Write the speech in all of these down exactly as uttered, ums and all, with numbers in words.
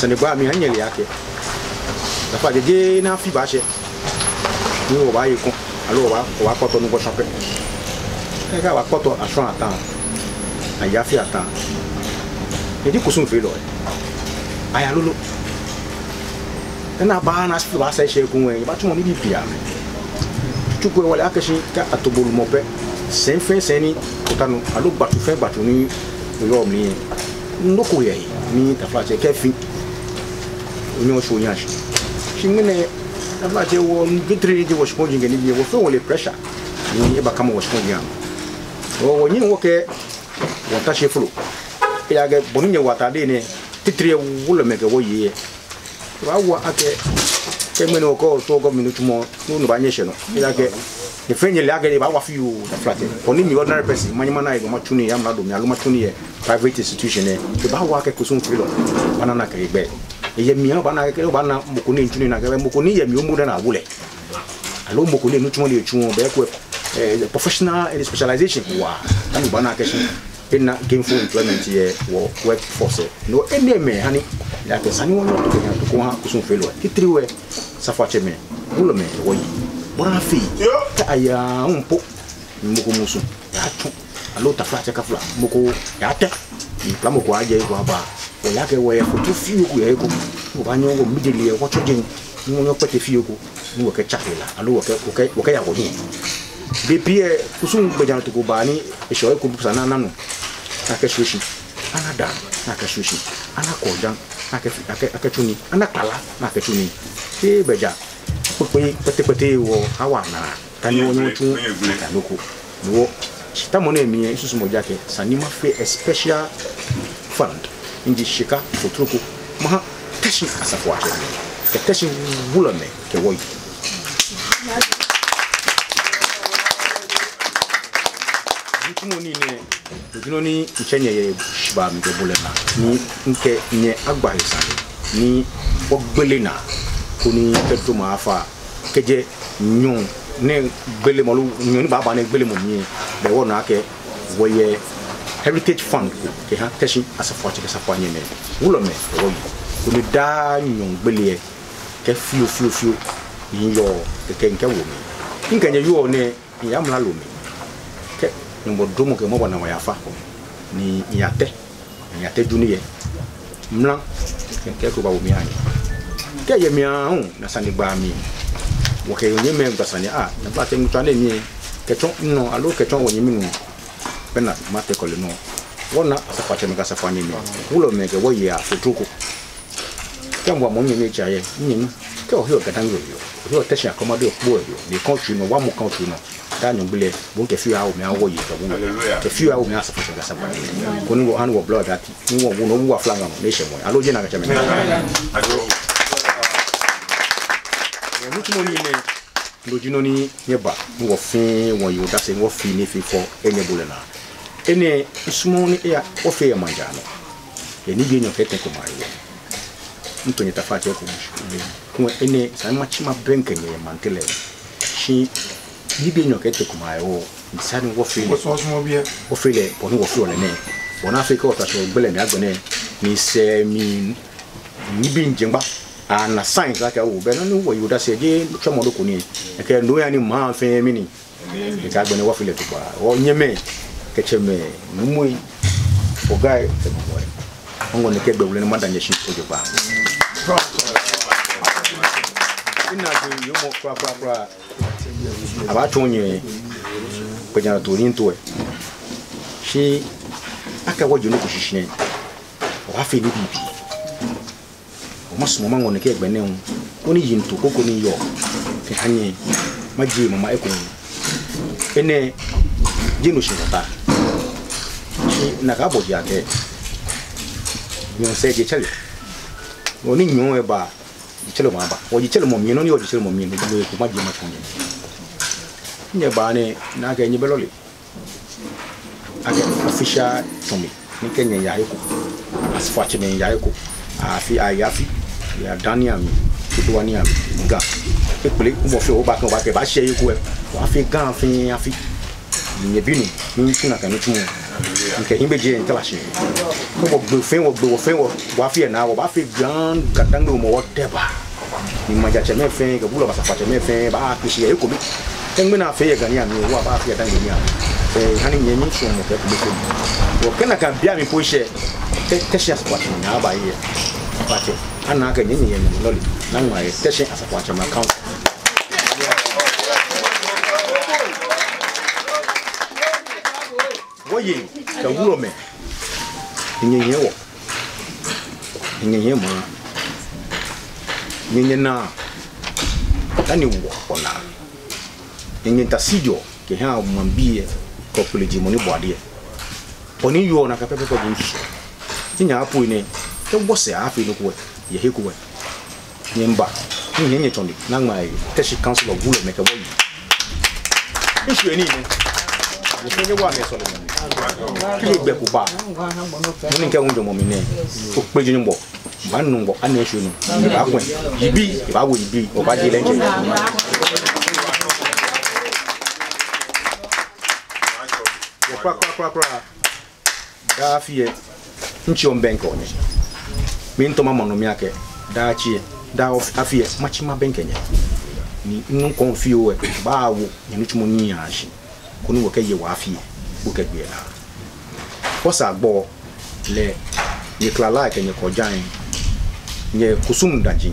Sanegbaa mli, anyɛle akɛ, taflatsɛ, jeee ni afi baashɛ ni wɔbaaye kɔŋ, aloo wɔbaa, wɔbaakpɔtɔ nɔ ko shwa pɛ. Kɛkɛ wɔbaakpɔtɔ ashwã atã, ayafi atã. Eji kusumfeelɔi. Aya lolo. Ena ba na afi baasa eshɛ ekoŋŋ, ebaatsɔmɔ nibii bibioo amɛ. Tsutsu ko wɔle akɛ shi kɛ ato bo lumɔ pɛ, sɛi fɛɛ sɛi ni ota nɔ, aloo gbatsu fɛɛ gbatsu ni oyɔɔ mli lɛ, nɔ ko yɛ he ni, taflatsɛ, kɛ efi, onyɛŋ oshwie oyashi. Shi ŋmɛnɛ, taflatsɛ, wɔ titri ni ji wɔshikpɔji kɛ nibii, wɔfɛɛ wɔle pressure ni ebaakama wɔshikpɔji anɔ. Wɔ, wɔnyɛŋ wɔkɛ wɔta shi folo. Ejaakɛ bɔ ni nyɛwo atade nɛɛ, titri yɛ wulɔmɛi kɛ wɔyei. Ebaawa akɛ, kɛ ŋmɛnɛ okɔ too gɔmi nitsumɔ, nɔ ni baanyɛ eshɛ nɔ. Ejaakɛ nyɛ fɛɛ nyɛle akɛ ebaawa fioo, taflatsɛ. Koni mi ordinary person, manyɛ mana egbɛ matsu nii yɛ amralo mli, aloo matsu nii yɛ private institution lɛ, ebaawa akɛ kusumfeelɔ baana nakai gbɛ. Eyɛ mli abaana akɛ, obaana mɔ ko ni miitsu nii nakai, mɔ ko ni yɛ mli, omɔ dani awo lɛ. Aloo mɔ ko ni nitsumɔ ni etsuɔ, be ko, eh, professional and specialization waa. Dani baana akɛ shi ena gainful employment yɛ wɔ workforce lɛ. No enɛɛmɛi ha ni, ejaakɛ esa ni wɔnyɛ wɔto kɛha, to kɛha kusumfeelɔi. Titri wɔ, asafoatsɛmɛi, wulɔmɛi, wɔyei. Bɔ ni afee, kɛ aya ŋ po, mɔ ko musu yaatsɔ, aloo taflatsɛ kafla, mɔ ko yaatɛ, ni kpla mɔ ko ajɛ eko aba. Wɔle akɛ wɔyɛ fotro fioo ko yɛ he ko. Wɔbaanyɛ wɔmiijele yɛ wɔtsɔ jɛŋ, ni wɔnyɛ wɔkpɛtɛ fioo ko, ni wɔkɛtsa hela, aloo wɔkɛ, wɔkɛ, wɔkɛya wɔhiɛ. Bei pii lɛ, kusum gbɛjianɔtoo ko baa ni eshɛ eko, esa ni ana nu, ni akɛshwie shi. Ana daa, ni akɛshwie shi. Ana kɔɔjaŋ, ni akɛ, akɛ, akɛtsu nii. Ana kpala, ni akɛtsu nii. Shi gbɛjianɔtoo kpekpe, kpɛtɛkpɛtɛ hewɔ, awa naa. Kɛ ni wɔnyɛ wɔtsu, kɛ nɔ ko. No hewɔ, shi tamɔ nɛɛ mli lɛ, misusumɔ ji akɛ, esa ni mafee a special fund, ni ji shika fotro ko, maha Teshie asafoatsɛmɛi, kɛ Teshie wulɔmɛi, kɛ wɔyei. Nitsumɔ nii nɛɛ, no ji nɔ ni mitsɛ nyɛ yɛ shibaa mli kɛ bulɛ naa, ni mikɛ nyɛ agba he sane, ni wɔgbele naa, koni kɛ dromɔ afa, kɛjɛ nyɔɔŋ nɛɛ gbelemɔ loo nyɔɔŋ ni baaba nɛɛ gbelemɔ mli lɛ, bɛ wɔna akɛ wɔyɛ heritage fund ko kɛha Teshie asafoatsɛ kɛ asafoanyɛmɛi, wulɔmɛi kɛ wɔyei, koni daa nyɔɔŋ gbele lɛ, kɛ fioo fioo fioo, ni miyɔɔ kɛkɛ mikɛwo mli. Mikɛ nyɛ yɔɔ nɛɛ, miya amralo mli. Kɛ Nyɔŋmɔ dromɔ kɛ mɔbɔ na wɔ yafa, ni miya tɛ, miya tɛ juni yɛ mra, kɛ, kɛ ko bawo mi anyi. Kɛ yɛ mli aahu, ni sanegbaa mli, wɔkɛ wɔnyɛmimɛi gba sane, ah, ni ba tɛ mutua nɛɛ mli, kɛtsɔ minɔ, aloo kɛtsɔ wɔnyɛmi nɔ, bɛ ni matɛkɔ lɛ nɔ. Wɔna asafoatsɛmɛi kɛ asafoanyɛmɛi, wulɔmɛi kɛ wɔyei afotro ko. Kɛ mɔ, mɔ nyɛmi etsa yɛ, nyɛmi. Kɛ oheɔ Gadaŋme oheɔ, oheɔ Teshie Akrɔmado kpo oheɔ, ni kã otsui nɔ, wa mɔ kã otsui nɔ. Daa nyɔɔŋ gbele lɛ, bo kɛ fioo awo mli aha wɔyei kɛ wulɔmɛi. Kɛ fioo awo mli aha asafoatsɛmɛi kɛ asafoanyɛmɛi. Koni wɔha ni wɔbla wɔdɛ ati, ni wɔwo nɔ, wɔwo aflaŋaa nɔ, ni eshɛ mɔ. Aloo jeee nakai tsɛmɛi? Nitsumɔ nii nɛɛ, no ji nɔ ni nyɛba, ni wɔfɛɛ wɔye odase, ni wɔfee nii fɛɛ fɔ, enyɛ bulɛ naa. Enɛ misumɔɔ ni eya, wɔfee yɛ maŋ jara nɔ. Yɛ nibii enyɔ kɛ etɛ ko ma yɛ. Mito nyɛ taflatsɛ ko. Kulɛ enɛ, esa ni matsi mabɛŋkɛ nyɛ yɛ maŋ teŋ lɛ. Shi nibii enyɔ kɛ etɛ ko ma yɛ, esa ni wɔfee lɛ. Wɔsumɔɔ, wɔsumɔɔ biɛ. Wɔfee lɛ, bɔ ni wɔfeɔ lɛ nɛɛ. Bɔ ni afee kɛ wɔta shi wɔgbele mli agbɛnɛ, ni sɛɛ mli nibii jeŋba. Ana signs akɛ oo, bɛ nɔ ni wɔye odase, jeee tsɔɔmɔ nɔ ko ni. Ekɛ nɔ ya ni maŋ fɛɛ mli ni. Kɛkɛ agbɛnɛ wɔfee lɛ jogbaŋŋ. Wɔnyɛmɛi, kɛ tsɛmɛi, nuumɛi, ogai, kɛ mɔmɔi. Aŋɔ nɛkɛ gbɛ wulu ni mada nyɛ shi jogbaŋŋ. Ina jɔ yɔɔ mɔ kwraa, kwraa, kwraa. Abaatsɔɔ nyɛ gbɛjianɔtoo ni mito lɛ. Shi akɛ wɔje nɔ ko shishi nɛɛ, wɔbaafee nibii bibii. Masumɔ maŋɔ nɛkɛ gbɛ nɛɛ hu, koni yiŋtoo ko ko ni yɔɔ kɛha nyɛ, majie mama ekoŋŋ. Enɛ ji no shi nɔ ta. Shi nakai bɔ ji akɛ, nyɔɔŋ sɛɛ jetsɛremɔ. Nɔ ni nyɔɔŋ eba, jetsɛremɔ aba. Wɔjetsɛremɔ mli, nɔ ni yɔɔ jetsɛremɔ mli, no ji no eko, majie matsɔɔ nyɛ. Nyɛba nɛɛ, nakai nyɛbɛ lɔle. Akɛ official tsɔne ni kɛ nyɛya he ko, asafoatsɛmɛi ya he ko, afi, aya afi, ya daa ni amɛ, Kotowa ni amɛ, Ga. Ekpele, mɔ fɛɛ mɔ baakɛɛ, obaakɛɛ, baashɛ he ko lɛ, wɔbaafee Ga fɛɛ afi. Nyɛbi nɔ, ni mitsu nakai nitsumɔ. Mikɛ hiŋmɛi ji ntala shi. Kɛ wɔgbe fɛɛ, wɔgbe wɔ fɛɛ, wɔ, wɔfee naa, wɔbaafee grand Ga-Dangme Hɔmɔwɔ Durbar. Ni maŋtsɛmɛi fɛɛ, kɛ wulɔmɛi, asafoiatsɛmɛi fɛɛ, baakpe shi yɛ he ko mli. Kɛ ŋmɛnɛ afee yɛ Ga nɛɛ mli, wɔbaafee yɛ Dangme nɛɛ mli. Ee, hani nyɛmi suɔmɔ kɛ kome kome. Wɔkɛ nakai bia mli po eshɛ, kɛ Teshie asafoiatsɛmɛi naa baaye. Asafoiatsɛ, ana akɛ nyɛ nyɛ nyɛ lɔle. Naa ŋmaa yɛ Teshie asafoiatsɛmɛi council. Wɔyei kɛ wulɔmɛi, nyɛnyɛ wɔ, nyɛnyɛ maŋ, nyɛnyɛ naa, dani wɔ, wɔnaa, nyɛnyɛ ta shi jɔ kɛha maŋbii lɛ, kɛ kpele ji mɔ ni bɔ adeɛ. Bɔ ni yɔɔ nakai pɛpɛɛpɛ ji nsu. Ni nyɛ apue nɛɛ, kɛ wɔsɛɛ afee nɔ ko yɛ he ko. Nyɛmiiba, ni nyɛ nyɛtsɔne, naa ŋmaa yɛ Teshie council of wulɔmɛi kɛ wɔyei. Ŋshɔ enii nɛɛ, nyɛfɛɛ nyɛwa amɛ sɔlemɔ. Kɛ gbɛ ko ba, mɔ ni kɛ ŋjɔɔmɔ mli nɛɛ, okpleji Nyɔŋmɔ, baanu Nyɔŋmɔ, ana ŋshɔ enii, ebaakwɛ, yibii, ebaawo yibii, obaaje lɛ nje. Kwraa, kwraa, kwraa, kwraa. Daa afi lɛ, mitsi lɛ mibɛŋkɛɔ nyɛ. Miitao mama nɔ mi akɛ, daa tsi lɛ, daa afi lɛ, matsi mabɛŋkɛ nyɛ. Ni nɔ ko fioo lɛ, baawo nyɛnitsumɔ nii ashi. Koni wɔkɛye wɔ afi lɛ, wɔkɛgbe naa. Wɔsɛɛ agbo lɛ, nyɛ klala kɛ nyɛ kɔjai, nyɛ kusum daji,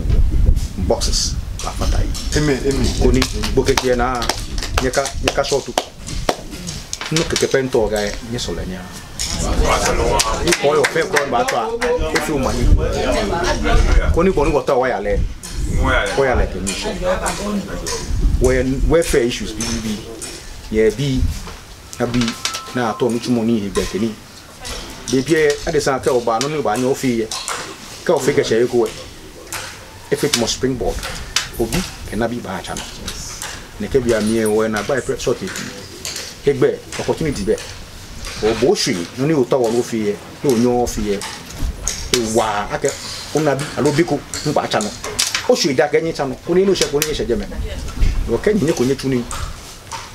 boxes, baafata he. Amen, amen. Koni gbɔkɛ kɛ naa, nyɛka, nyɛka short. Nɔ kɛkɛ pɛ mitao akɛ nyɛsɔle nyɛ. Ni kɔɔyɔɔ fɛɛ kɔɔyɔɔ baatswa, efee omanye. Koni bɔ ni wɔtao wɔya lɛ, wɔya lɛ kɛ mission. Wɔyɛ welfare issues bibii, yɛ bii, abii, ni atao nitsumɔ nii he gbɛ kɛ nii. Bei pii lɛ, adesa kɛ oba nɔ ni obaanyɛ ofee lɛ, kɛ ofee kɛshɛ he ko lɛ, efee tamɔ springboard. Obi kɛ nabi baatsa nɔ. Nɛkɛ bei amli lɛ, wɔyɛ naagba lɛ pɛ short. Hegbɛ opportunity bɛ. Obo oshwe, nɔ ni otao ni ofee lɛ, ni onyɛɛɛ ofee lɛ, ewa akɛ onabi aloo bi ko ni baatsa nɔ. Oshwe ejaakɛ nyɛtsa nɔ, koni enu shɛ, koni nyɛshɛ jɛmɛ. Okɛ nyɛ nyɛkɔ nyɛtsu nii.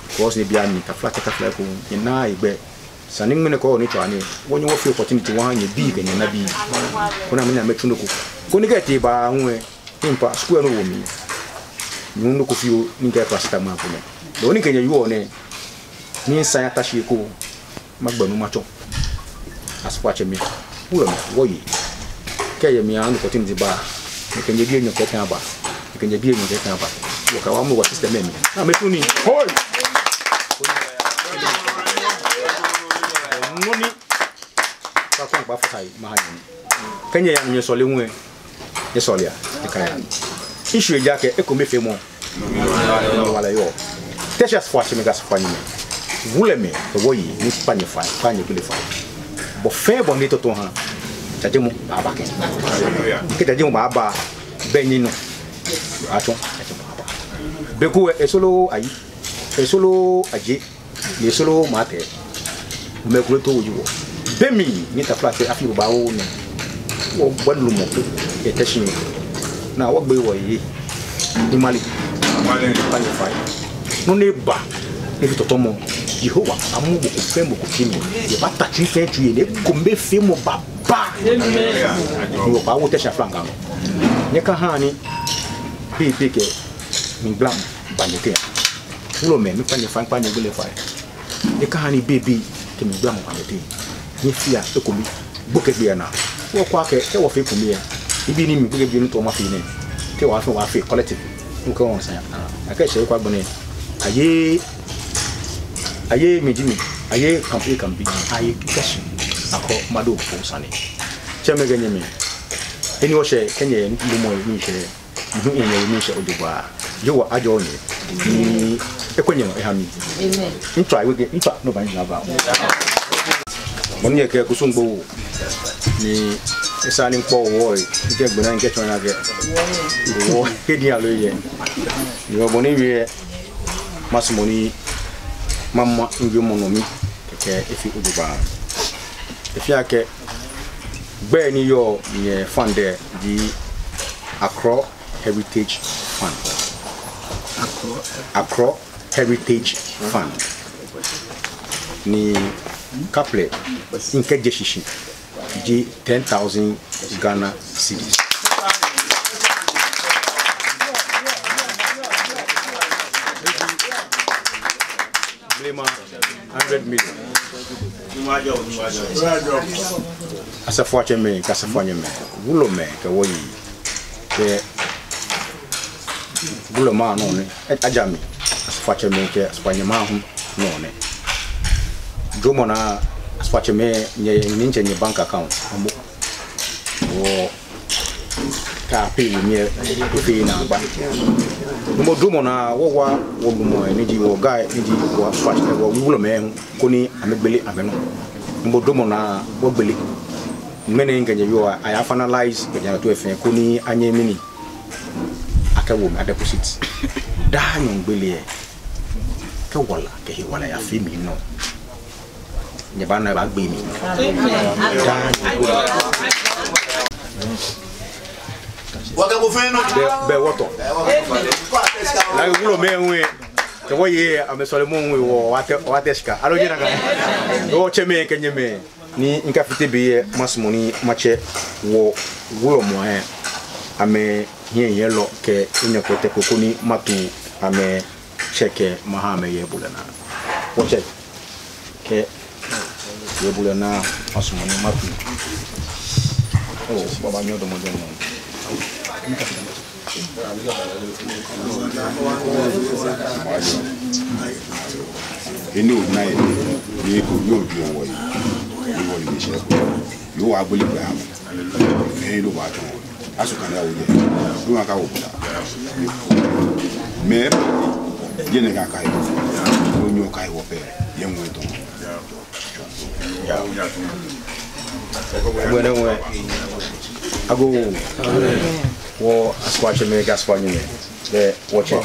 Because ni bei amli, taflatsɛ, taflatsɛ ko, nyɛnaa hegbɛ. Esa ni ŋmɛnɛ kɛ wɔnitsumɔ nɛɛ, wɔnyɛ wɔfee opportunity wɔha nyɛbii kɛ nyɛnabii. Koni amɛnyɛ amɛtsu nɔ ko. Koni kɛ tee baahu lɛ, mipa school lɛ nɔ wo mi. Mihu nɔ ko fioo ni mikɛ paracetamol ko mɛ. Loo ni kɛ nyɛ yɔɔ nɛɛ, misaa miyata shi ekoŋŋ, magbɛ nɔ matsɔ. Asafoiatsɛmɛi, wulɔmɛi, wɔyei. Kɛ yɛ mli a, nɔ ko tɛŋŋ ni ba, mikɛ nyɛbii enyɔ kɛ etɛ aba. Mikɛ nyɛbii enyɔ kɛ etɛ aba. Wɔkɛ wɔ mɔ wɔ system lɛ mli. Ni amɛtsu nii. Hoi! Nɔ ni, kɛ akɔ ŋkpa fata yi, maha nyɛ. Kɛ nyɛya ni nyɛsɔle hu lɛ, nyɛsɔlea, nyɛkaya. Issue ejaakɛ, ekomefeemɔ. Wala yɔɔ. Teshie asafoiatsɛmɛi kɛ asafoianyɛmɛi. Wulɔmɛi kɛ wɔyei, miikpa nyɛ fai, kpa nyɛ gbele fai. Bɔ fɛɛ bɔ ni tɔtɔ ha, jajemɔ baaba kɛ. Kɛ jajemɔ baaba, bɛ nyɛnɔ. Atsɔ, jajemɔ baaba. Be ko lɛ, esoro ayi, esoro aje. Ni esoro maŋ tɛ. Mɛi kule to woji wɔ. Be mli ni taflatsɛ afi babaoo nɛɛ, wɔgbe lumɔ kɛ Teshie. Ni wɔgbe wɔyei. Ni male. Male. Kpa nyɛ fai. Nɔ ni ba. Ni efee tɔtɔmɔ. Yehowa, amɔ mɔ ko fɛɛ mɔ ko tsui mli. Ebaata tsui fɛɛ tsui he. Ni ekomefeemɔ baaba. Amen. Ni wɔbaawo Teshie aflaŋaa nɔ. Nyɛkaha ni. Be, be kɛ. Mligbalamɔ ba nyɛteŋ. Wulɔmɛi, miikpa nyɛ fai, miikpa nyɛ gbele fai. Nyɛkaha ni be, be kɛ mligbalamɔ ba nyɛteŋ. Nyɛfea ekome. Gbɔkɛ gbɛ naa. Wɔkwɛ akɛ, kɛ wɔfee ekome lɛ, nibii ni mli gbɔkɛ gbɛ ni tɔɔ mafee nɛɛ, kɛ wɔfee, wɔfee collective. Wɔkɛ wɔsɛɛ aya. Akɛ eshɛ eko agbɛnɛ. Aye, aye miji mi. Aye kampe kampe. Aye kɛshi. Akɔ mado ko sane. Tsɛmɛi kɛ nyɛmɛi. Eni wɔshɛ, kɛ nyɛ lumɔ ni shɛ. Ni nyɛ nyɛmi shɛ ojogbaŋŋ. Yehowa ajɔɔ nyɛ. Ni ekwɛ nyɛnɔ eha mi. Amen. Ŋtsɔ ayi wege, ŋtsɔ no ba nyɛ ba. Mɔ ni yɛ kɛ kusum gbo wo. Ni esa ni ŋkpɔ wɔ yi. Ŋkɛ gbɛnaa ŋkɛ tsɔɔ nyɛ akɛ. Wɔ kɛ di alo yɛ. Ni wɔ bɔ ni wie. Masumɔ ni mama ŋjie mɔ nɔ mi. Kɛkɛ efee ojogbaŋŋ. Efee akɛ. Gbɛi ni yɔɔ nyɛ fund lɛ ji Accra Heritage Fund. Accra Heritage Fund. Ni Kaplɛ, ni kɛjɛ shishi ji ten thousand Ghana cedis. Blema, hundred million. Asafoiatsɛmɛi kɛ asafoianyɛmɛi, wulɔmɛi kɛ wɔyei, kɛ wulɔmɛi anɔ nɛ, ajamɛi, asafoiatsɛmɛi kɛ asafoianyɛmɛi hu nɔ nɛ. Dromɔ naa, asafoiatsɛmɛi, nyɛ, nyɛ, nyɛ, nyɛ bank account, amɔ. Wɔ ka pay wo mie, pay na ba. Nuumo, dromɔ naa, wɔwa, wɔnumɔ, ni ji wɔ guy, ni ji wɔ asafoiatsɛmɛi, wɔ wulɔmɛi hu, koni amɛgbele amɛnɔ. Nuumo, dromɔ naa, wɔgbele. Ŋmɛnɛ kɛ nyɛ yɔɔ, aya finalize, kɛ nyɛ to efee, koni anyɛ mini. Akɛwo mli a deposit. Daa nyɔŋ gbele lɛ, kɛ wala, kɛ hewalɛ yafee mli nɔ. Nyɛbaana ebagbe mli. Daa nyɔŋ gbele lɛ. Bɛ, bɛ wɔtɔ. Lɛ wulɔmɛi hu, kɛ wɔyei amɛsɔlemɔ hu, wɔ, wɔtɛ, wɔtɛ shika. Aloo jeee nakai? Wɔtsɛmɛi kɛ nyɛmɛi. Ni mikafite be lɛ, masumɔ ni matsɛ wɔ wulɔmɛi lɛ, amɛhiɛnyiɛlɔ kɛ enyɔ kɛ etɛ ko, koni matu amɛtsɛ kɛ maha amɛ yɛ bulɛ naa. Wɔtsɛ kɛ yɛ bulɛ naa, masumɔ ni matu. Oo, baba nyɔ dɔmɔ dɔmɔ. Eno nai, ni ko yo bi owo yi. Ni wo ni se ko. Yoo wa gbele gba. Ee, loo ba tɔ. Asu kan ya wo ye. Loo ma ka wo bula. Mɛi, yɛ nɛɛ ka kai. Loo nyɔ kai wɔ pɛ. Yɛ ŋwɛi tɔ. Ŋwɛi, ŋwɛi. Agoo. Wɔ asafoiatsɛmɛi kɛ asafoianyɛmɛi. Bɛ wɔtsɛ.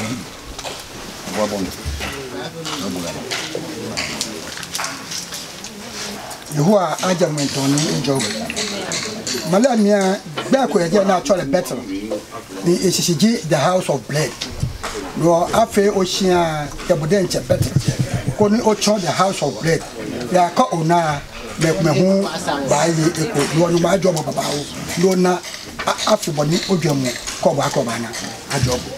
Yehowa ajɛ ŋwɛi tɔ ni ejɔ. Male mia gbɛ ko yɛ jɛi ni atsɛɔ lɛ Bethel. Ni eshishi ji the house of bread. Ni afee oshia kɛ bo diɛŋtsɛ Bethel, koni otsɔ the house of bread. Ejaakɛ ona mɛi komɛi hu baaye eko. Ni Nyɔŋmɔ ajɔɔ bo babaoo. Ni ona a, afee bɔ ni ojwɛŋmɔ kɔba kɔba naa. Ajɔɔ bo.